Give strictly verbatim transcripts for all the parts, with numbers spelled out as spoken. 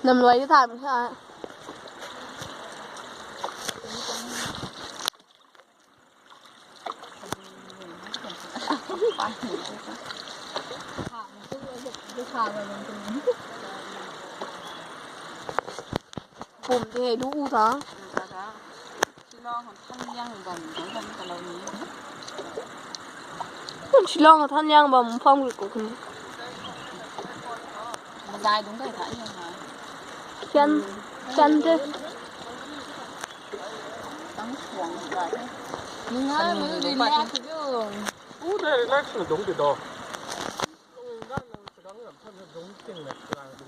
Nam loi tham ha. Pum te du u ta. Shillong than liang bam phong ko kini. Kian kian te. Ni nga me relax jo. U da relax na dong de do.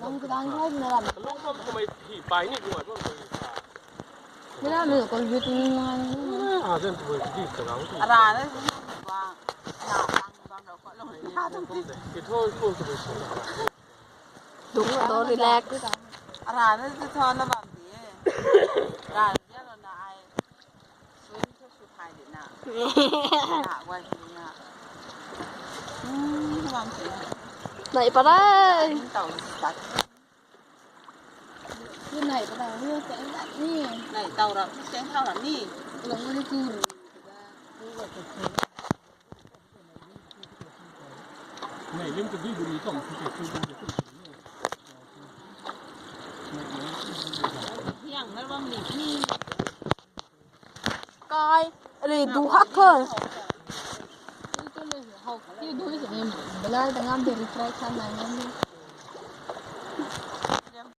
Long ka dang thoi na ram. Long ka mai hi pai ni ko ba. Mira me ko yut ni nga. Ah, then to be this around. Ara ne ba. Na bang bang ko long. Ki thoi ko to be. Dong do relax. Ara ne to na bang. Ara ya lo na ai. Nai pa dai. Kai, ale du hak ko. Belai tengah beri try kan nang.